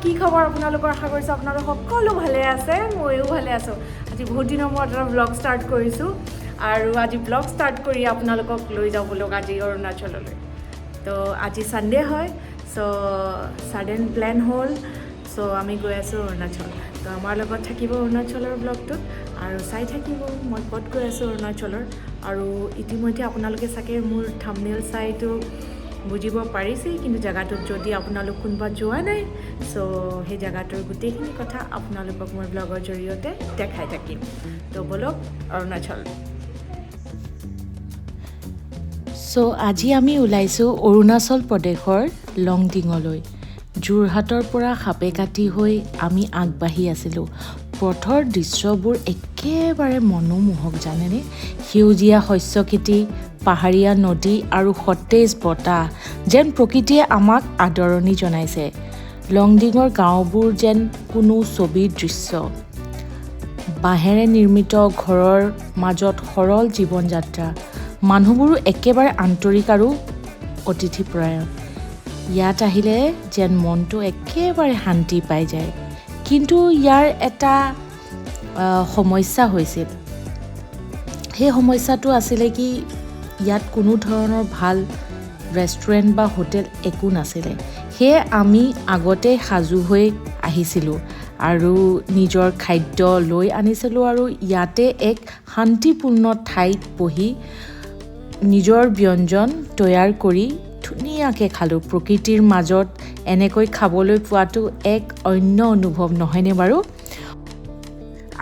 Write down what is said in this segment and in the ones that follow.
কি খবৰ আপোনালোকৰ? আশা কৰিছোঁ আপোনালোক সকলো ভালে আছে, ময়ো ভালে আছোঁ। আজি বহুত দিনৰ মূৰত এটা ব্লগ ষ্টাৰ্ট কৰিছোঁ আৰু আজি ব্লগ ষ্টাৰ্ট কৰি আপোনালোকক লৈ যাওঁ ব'লক আজি অৰুণাচললৈ। তো আজি ছানডে হয়, চ' ছাডেন প্লেন হ'ল, চ' আমি গৈ আছোঁ অৰুণাচল। তো আমাৰ লগত থাকিব অৰুণাচলৰ ব্লগটোত আৰু চাই থাকিব মই ক'ত গৈ আছোঁ অৰুণাচলৰ। আৰু ইতিমধ্যে আপোনালোকে চাগে মোৰ থাম্বনেইল চাইতো বুজিব পাৰিছেই, কিন্তু জেগাটোত যদি আপোনালোক কোনোবা যোৱা নাই, চ' সেই জেগাটোৰ গোটেইখিনি কথা আপোনালোকক মই ব্লগৰ জৰিয়তে দেখাই থাকিম। তো ব'লক অৰুণাচল। চ' আজি আমি ওলাইছোঁ অৰুণাচল প্ৰদেশৰ লংডিঙলৈ। যোৰহাটৰ পৰা সাপেকাটি হৈ আমি আগবাঢ়ি আছিলোঁ। পথৰ দৃশ্যবোৰ একেবাৰে মনোমোহক জানেনে? সেউজীয়া শস্য খেতি, পাহাৰীয়া নদী আৰু সতেজ বতাহ, যেন প্ৰকৃতিয়ে আমাক আদৰণি জনাইছে। লংডিঙৰ গাঁওবোৰ যেন কোনো ছবিৰ দৃশ্য। বাঁহেৰে নিৰ্মিত ঘৰৰ মাজত সৰল জীৱন যাত্ৰা। মানুহবোৰো একেবাৰে আন্তৰিক আৰু অতিথিপৰায়ণ। ইয়াত আহিলে যেন মনটো একেবাৰে শান্তি পাই যায়। কিন্তু ইয়াৰ এটা সমস্যা হৈছিল। সেই সমস্যাটো আছিলে কি, ইয়াত কোনো ধৰণৰ ভাল ৰেষ্টুৰেণ্ট বা হোটেল একো নাছিলে। সেয়ে আমি আগতে সাজু হৈ আহিছিলোঁ আৰু নিজৰ খাদ্য লৈ আনিছিলোঁ আৰু ইয়াতে এক শান্তিপূৰ্ণ ঠাইত বহি নিজৰ ব্যঞ্জন তৈয়াৰ কৰি ধুনীয়াকৈ খালোঁ। প্ৰকৃতিৰ মাজত এনেকৈ খাবলৈ পোৱাটো এক অন্য অনুভৱ নহয়নে বাৰু?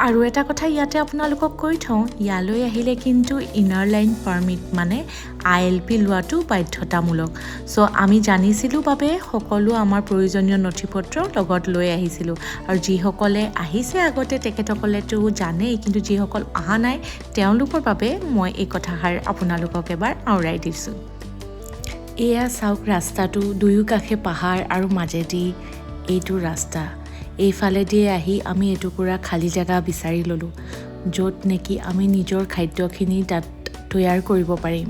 আৰু এটা কথা ইয়াতে আপোনালোকক কৈ থওঁ, ইয়ালৈ আহিলে কিন্তু ইনাৰ লাইন পাৰ্মিট মানে ILP লোৱাটো বাধ্যতামূলক। চ' আমি জানিছিলোঁ বাবে সকলো আমাৰ প্ৰয়োজনীয় নথি পত্ৰ লগত লৈ আহিছিলোঁ। আৰু যিসকলে আহিছে আগতে তেখেতসকলেতো জানেই, কিন্তু যিসকল অহা নাই তেওঁলোকৰ বাবে মই এই কথাষাৰ আপোনালোকক এবাৰ আওৰাই দিছোঁ। এয়া চাওক ৰাস্তাটো, দুয়ো কাষে পাহাৰ আৰু মাজেদি এইটো ৰাস্তা। এইফালেদি আহি আমি এটুকুৰা খালী জেগা বিচাৰি ল'লোঁ, য'ত নেকি আমি নিজৰ খাদ্যখিনি তাত তৈয়াৰ কৰিব পাৰিম।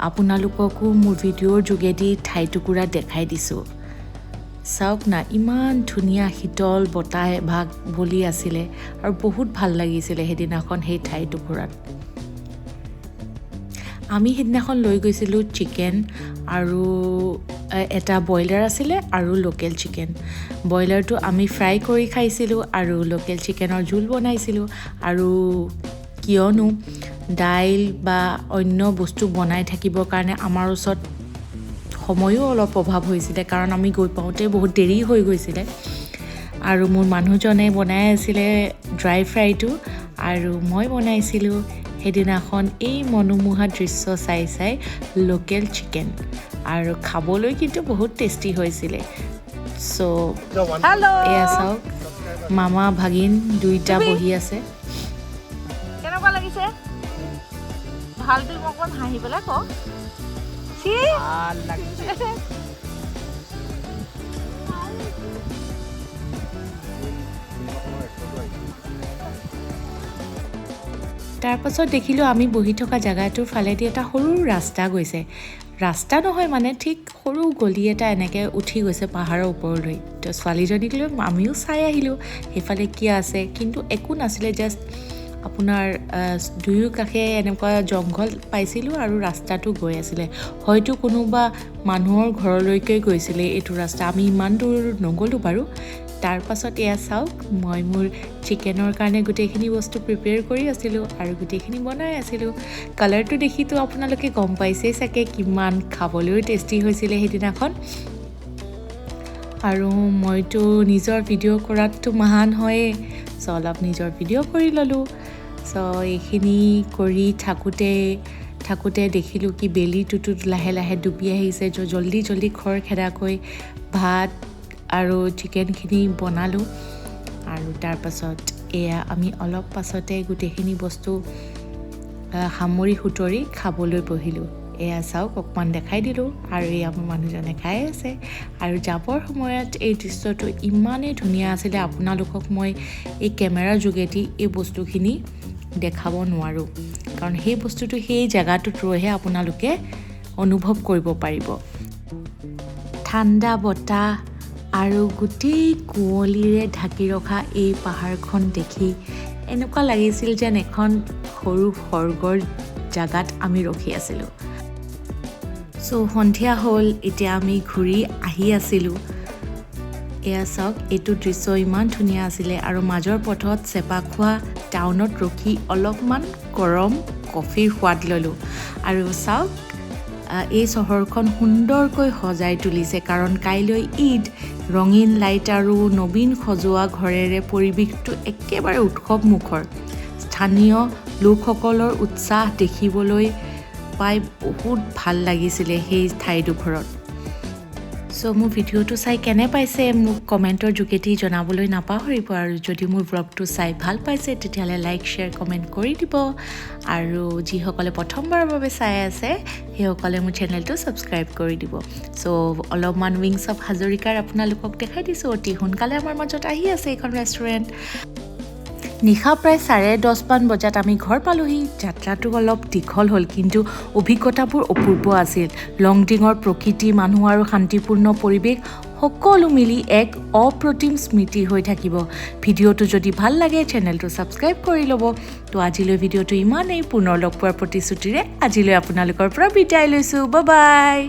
আপোনালোককো মোৰ ভিডিঅ'ৰ যোগেদি ঠাইটুকুৰা দেখাই দিছোঁ। চাওক না, ইমান ধুনীয়া শীতল বতাহ এভাগ বলি আছিলে আৰু বহুত ভাল লাগিছিলে সেইদিনাখন সেই ঠাইটুকুৰাত। আমি সেইদিনাখন লৈ গৈছিলোঁ চিকেন আৰু এটা ব্ৰইলাৰ আছিলে আৰু লোকেল চিকেন। ব্ৰইলাৰটো আমি ফ্ৰাই কৰি খাইছিলোঁ আৰু লোকেল চিকেনৰ জোল বনাইছিলোঁ। আৰু কিয়নো দাইল বা অন্য বস্তু বনাই থাকিবৰ কাৰণে আমাৰ ওচৰত সময়ো অলপ অভাৱ হৈছিলে, কাৰণ আমি গৈ পাওঁতে বহুত দেৰি হৈ গৈছিলে। আৰু মোৰ মানুহজনে বনাই আছিলে ড্ৰাই ফ্ৰাইটো আৰু মই বনাইছিলোঁ সেইদিনাখন এই মনোমোহা দৃশ্য চাই চাই লোকেল চিকেন। আৰু খাবলৈ কিন্তু বহুত টেষ্টি হৈছিলে। চ' হেল্ল', এয়া চাওক, মামা ভাগিন দুইটা বহি আছে। কেনেকুৱা লাগিছে? ভালটো অকণমান হাঁহি পেলাই ক। ভাল লাগিছে। তাৰপাছত দেখিলোঁ আমি বহি থকা জেগাটোৰ ফালেদি এটা সৰু ৰাস্তা গৈছে। ৰাস্তা নহয় মানে ঠিক সৰু গলি এটা এনেকৈ উঠি গৈছে পাহাৰৰ ওপৰলৈ। তো ছোৱালীজনীক লৈ আমিও চাই আহিলোঁ সেইফালে কি আছে, কিন্তু একো নাছিলে। জাষ্ট আপোনাৰ দুয়ো কাষে এনেকুৱা জংঘল পাইছিলোঁ আৰু ৰাস্তাটো গৈ আছিলে। হয়তো কোনোবা মানুহৰ ঘৰলৈকে গৈছিলে এইটো ৰাস্তা, আমি ইমান দূৰ নগ'লোঁ বাৰু। তাৰপাছত এয়া চাওক, মই মোৰ চিকেনৰ কাৰণে গোটেইখিনি বস্তু প্ৰিপেয়াৰ কৰি আছিলোঁ আৰু গোটেইখিনি বনাই আছিলোঁ। কালাৰটো দেখিতো আপোনালোকে গম পাইছেই চাগে কিমান খাবলৈও টেষ্টি হৈছিলে সেইদিনাখন। আৰু মইতো নিজৰ ভিডিঅ' কৰাততো মহান হয়েই, চ' অলপ নিজৰ ভিডিঅ' কৰি ল'লোঁ। চ' এইখিনি কৰি থাকোঁতে থাকোঁতে দেখিলোঁ কি বেলিটোতো লাহে লাহে ডুবি আহিছে। জল্দি জল্দি খৰ খেদাকৈ ভাত আৰু চিকেনখিনি বনালোঁ। আৰু তাৰপাছত এয়া আমি অলপ পাছতে গোটেইখিনি বস্তু সামৰি সুতৰি খাবলৈ বহিলোঁ। এয়া চাওক, অকণমান দেখাই দিলোঁ। আৰু এয়া মোৰ মানুহজনে খাই আছে। আৰু যাবৰ সময়ত এই দৃশ্যটো ইমানেই ধুনীয়া আছিলে, আপোনালোকক মই এই কেমেৰাৰ যোগেদি এই বস্তুখিনি দেখাব নোৱাৰোঁ, কাৰণ সেই বস্তুটো সেই জেগাটোত ৰৈহে আপোনালোকে অনুভৱ কৰিব পাৰিব। ঠাণ্ডা বতাহ আৰু গোটেই কুঁৱলীৰে ঢাকি ৰখা এই পাহাৰখন দেখি এনেকুৱা লাগিছিল যেন এখন সৰু স্বৰ্গৰ জাগাত আমি ৰখি আছিলোঁ। চ' সন্ধিয়া হ'ল, এতিয়া আমি ঘূৰি আহি আছিলোঁ। এয়া চাওক, এইটো দৃশ্য ইমান ধুনীয়া আছিলে। আৰু মাজৰ পথত চেপাখোৱা টাউনত ৰখি অলপমান গৰম কফিৰ সোৱাদ ল'লোঁ। আৰু চাওক, এই চহৰখন সুন্দৰকৈ সজাই তুলিছে, কাৰণ কাইলৈ ঈদ। ৰঙীন লাইট আৰু নবীন সজোৱা ঘৰেৰে পৰিৱেশটো একেবাৰে উৎসৱমুখৰ। স্থানীয় লোকসকলৰ উৎসাহ দেখিবলৈ পাই বহুত ভাল লাগিছিলে সেই ঠাইডোখৰত। চ' মোৰ ভিডিঅ'টো চাই কেনে পাইছে, মোক কমেণ্টৰ যোগেদি জনাবলৈ নাপাহৰিব। আৰু যদি মোৰ ব্লগটো চাই ভাল পাইছে, তেতিয়াহ'লে লাইক, শ্বেয়াৰ, কমেণ্ট কৰি দিব। আৰু যিসকলে প্ৰথমবাৰৰ বাবে চাই আছে, সেইসকলে মোৰ চেনেলটো ছাবস্ক্ৰাইব কৰি দিব। চ' অলপমান উইংছ অফ হাজৰিকাৰ আপোনালোকক দেখাই দিছোঁ। অতি সোনকালে আমাৰ মাজত আহি আছে এইখন ৰেষ্টুৰেণ্ট। নিশা প্ৰায় 10:30মান বজাত আমি ঘৰ পালোহি। যাত্ৰাটো অলপ দীঘল হ'ল, কিন্তু অভিজ্ঞতাবোৰ অপূৰ্ব আছিল। লংডিঙৰ প্ৰকৃতি, মানুহ আৰু শান্তিপূৰ্ণ পৰিৱেশ সকলো মিলি এক অপ্ৰতিম স্মৃতি হৈ থাকিব। ভিডিঅ'টো যদি ভাল লাগে, চেনেলটো ছাবস্ক্ৰাইব কৰি ল'ব। তো আজিলৈ ভিডিঅ'টো ইমানেই। পুনৰ লগ পোৱাৰ প্ৰতিশ্ৰুতিৰে আজিলৈ আপোনালোকৰ পৰা বিদায় লৈছোঁ। বাই।